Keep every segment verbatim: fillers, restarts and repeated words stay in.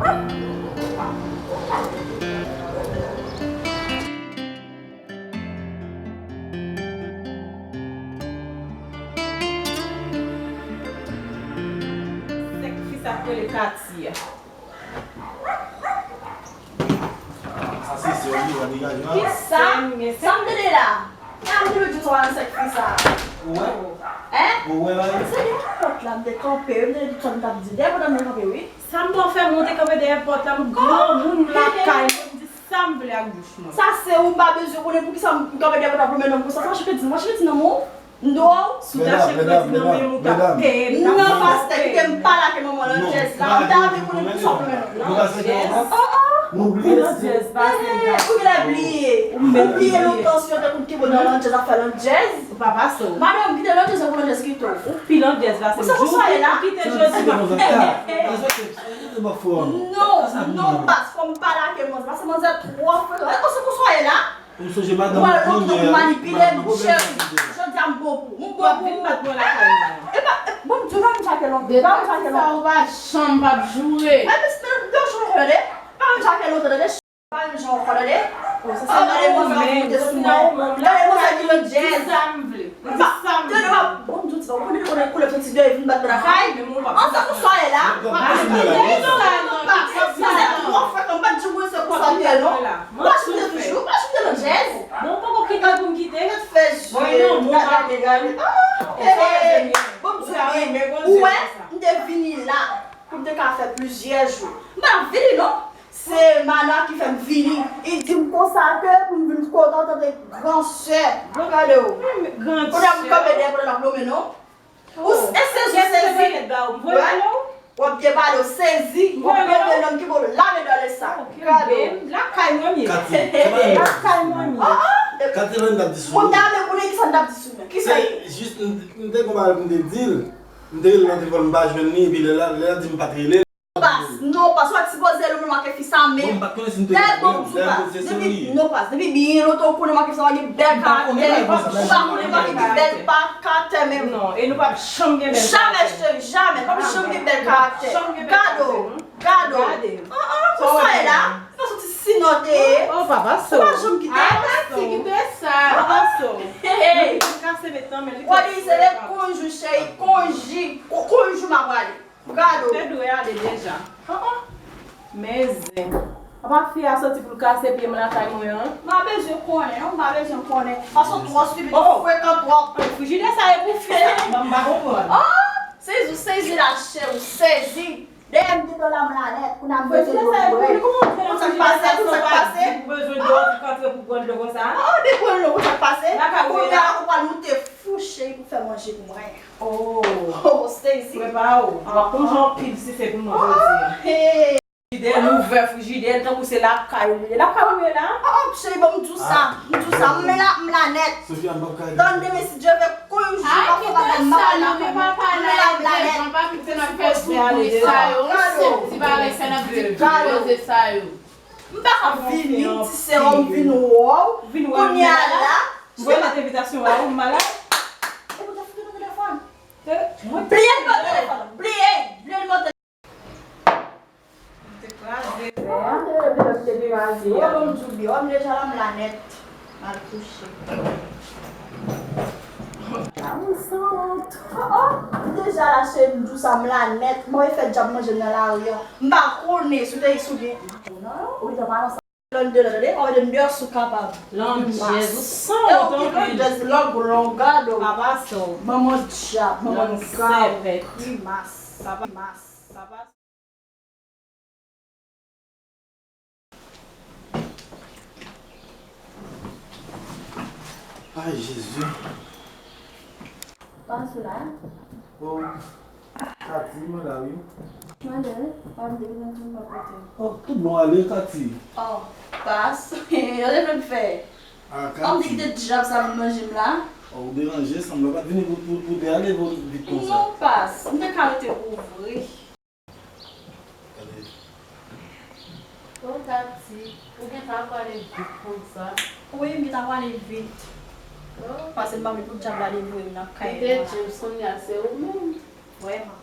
Sèk fi sa k rele Katia. Sa se sè w li, w a degaje a. Kisa? Sa m tande la? Sa m tande di sa nan sèk fi sa. Ou wè? Hein? Ou wè la? Se dèyè pòt la m te kanpe, m te di sa m t ap di. Dèyè pòt la m te kanpe, wi. Sa m pral fè, mwen te kanpe dèyè pòt la, m granmoun lakay mwen, m di sa m vle ak bouch mwen. Sa se ou, m pa bezwen konnen poukisa m kanpe dèyè pòt la pou mennen m konsa. Sa mache pèdi, mache pèdi nan men w. M dwe w. Si w ta chèk kredi nan men m, ou t ap peye m, t ap peye m. Non, pastè, kite m pale ak manman Landjèz la. M ta vle konnen poukisa w pran nan Landjèz. Oh, oh. Ou genlè bliye. Ou bliye lontan si yo te konn ki bon nan Landjèz ap fè Landjèz. Ou pa pase w. Madanm, kite Landjèz pou Landjèz kite w. Ou pi Landjèz pase m. Ou se konsa w ye la? Kite jodi m ap fè. Non, non, pas, fò m pale ak manzè. Pase manzè twò frekan. Ou se konsa w ye la? Ou sonje madanm ou premye a, manipile m, cheri. Jodi a m bon pou ou. M bon pou ou. Vin bat mwen lakay mwen. E pa, e, bon, m di w pa vin chake lontan. Pa vin chake lontan. Ou pa janm p ap joure. E, men, men, yon jou ankò, tande. Pa vin chake lontan, tande. Pa vin jan ankò, tande. Oh, sa se gade manzè ki monte sou mwen. Gade manzè ki Landjèz. Sa m vle. Di sa m vle. Bon, m di w, ou konnen, konnen koulè fè ti dèyè vin bat mwen lakay. An sa pou swaye la. Sa se twò frekan, m pa t janm wè se konsa l ye non. W a choute toujou, w a choute Landjèz. Bon, poko kite pou m kite. Gad fè zye, gad, gad, gad. Bon, m di w, ou wè, m te vini la pou m te ka fè plizyè jou. M pa t ap vini non. Se Mana ki fè m vini. Li di m konsa ke pou m vin kote w tankou gran sè. Gade w. Kounye a m kanpe dèyè pòt la, m lonmen non. Ou s-, e sezi, ou sezi. Wè? W ap byen pale, ou sezi. W ap lonmen nonm ki bo lame dòle sa. Gade w. Lakay mwen m ye. Lakay mwen m ye. Kati, sa pa yon bagay m t ap di sou mwen. Moun ta vle konnen kisa m t ap di sou mwen. Kisa l ye? Jis, m, m te gon bagay pou m te di l. M te rele nan telefòn, m pa jwenn li, epi lè la, lè la di m pa t rele l. Pas, non, pas, ou pa t sipoze lonmen m ak fi sa, men. Bon, m pa t konnen si m te gen pwoblèm, lè m poze se li. Depi, non, pas, depi byen lontan ou konnen m ak fi sa, w gen bèl karaktè. Ou pa konnen m ak fi bèl pa karaktè menm. Non, e nou p ap janm gen bèl karaktè. Jamè, cheri, jamè. Nou p ap janm gen bèl karaktè. Gade w, gade w. An, an, pou sa w ye la. Se pa soti sinon te ye. Ou pa janm kite. Ey, ou di se le konjou, cheri, konji, konjou m ap rale. Gade w. Te dwe ale deja. An, an. Men zen. Apa fi a soti pou l kase pye m lakay mwen an? M pa bezwen konnen, non, m pa bezwen konnen. Paske w twò stipid, ou frekan twòp. Frijidè sa e pou fi sa? Ban m pa konprann. Oh! Sezi, ou sezi la, chè, ou sezi. Dèyè m te dò la m la nèt, kounye a m bezwen dlo pou bwè. Konn sa k pase, konn sa k pase. Ou bezwen dlo, ou antre pou pran dlo konsa? Oh, men pran dlo, konn sa k pase? Kounye a ou pral moute fou cheri pou fè manje pou mwen. Oh. Oh, sezi. Prepare w. W ap manje anpil si se pou mwen jodi a. Frijidè, l ouvè frijidè, l tankou se lakay ou ye. Lakay ou ye la? Oh, oh, cheri, bon, m di w sa. M di w sa. M la, m la nèt. Tann demen, si Dye vle, konjou m ap fè bagay m pa pale ak ou. M la, m la nèt. Ti bagay sa n ap di, ti koze sa yo. M pa ka vini, ti sè w, m vin wè w. Kounye a la. Mwen mete envitasyon ba ou, m malad. E pou te fout nan telefòn. Bliye l nan telefòn. Bliye, bliye l nan telefòn. M te kraze. Wè, m te kraze. Wè, bon, m di w byen. Wè, m deja la, m la nèt. M al kouche. La, m sanwont. Oh, oh. M deja la, cheri, m di w sa, m la nèt. Mwen fè djab manje m nan lari a. M pa konnen si w te sou gen. M pa konnen, non, ou te pa nan sa. Landjèz, tande, pa mete m deyò si w kapab. Landjèz, ou sanwont anpil. Landjèz, long, long, gade w. Pa pase w. Manman djab, manman djab. Grimas. Pa pase. Ay, Jezi. Pas ou la? Oh, Kati, mwen la, wi. Mande, pa m te bezwen di m pa kote. Oh, tout bon, ale, Kati. Oh, pas. Yo te vle m fè. Ah, Kati. Kòm te kite djab sa vin manje m la. Oh, ou deranje, sanble w pa t vini pou, pou, pou te ale vit konsa. Non, pas. M te ka rete pou vre. Gade. Oh, Kati, ou gentan pwale vit konsa? Wi, m gentan pwale vit. Oh. Paske m pa vle pou djab la devoye m nan kay mwen. Ou te di m kounye a se ou menm. Vrèman.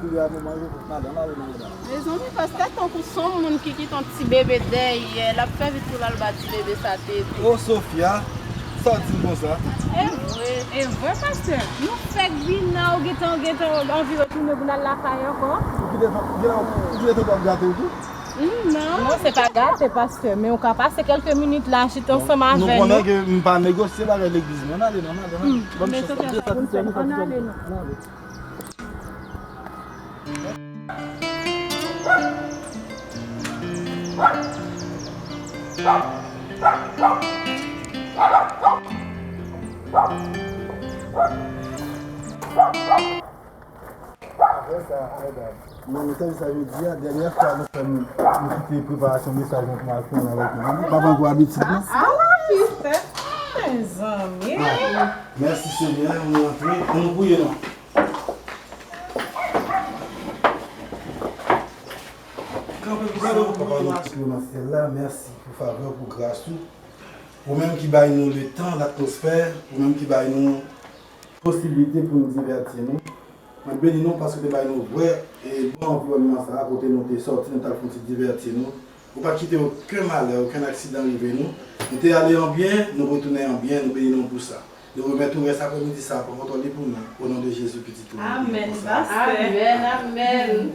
koulye a, manman, yo, n ale, n ale, n ale, n ale. Mezanmi, pastè tankou se yon moun ki kite yon ti bebe dèyè, l ap fè vit pou l al ba ti bebe sa tete. O Sofia, sa w di m konsa? E vre. E vre, pastè. Nou fèk vin la, ou gentan, ou gentan anvi retounen pou n al lakay ankò. Ou kite tan, ou kite tan w ap gate w tou? Non. Non, se pa gate, pastè, men ou ka pase kèlke minit la, chita ansanm avè nou. Nou konnen ke m pa negosye bagay legliz, non, n ale, non, n ale, non. Ban m chans, desann, desann, desann, Ann ale, non. N ale. Apre sa, mèdam, nan mesaj sa jodi a, dènyè fwa nou fè, nou kite preparasyon mesaj nou pou n al fè ann avèk nou. Nou pa pran pou abitid, non? Ala pistèt, mezanmi. Ah, mèsi Senyè, nou antre. Ann nou priye, non? Kanpe pou Senyè, Papa nou ki nan syèl la, mèsi pou favè w, pou gras ou. Ou menm ki bay nou letan, latmosfè, ou menm ki bay nou posiblite pou nou divèti nou. Mwen beni nou paske w te bay nou vrè e bon anviwònman sa a kote nou te sòti, nou t al fè yon ti divèti nou. Ou pa t kite okenn malè, okenn aksidan rive nou. Nou te ale an byen, nou retounen an byen, nou beni nou pou sa. Nou remèt ou rès aprèmidi sa a, pran kontwòl li pou nou, o non de Jezi, Pitit ou. Amèn, pastè. Amèn, amèn.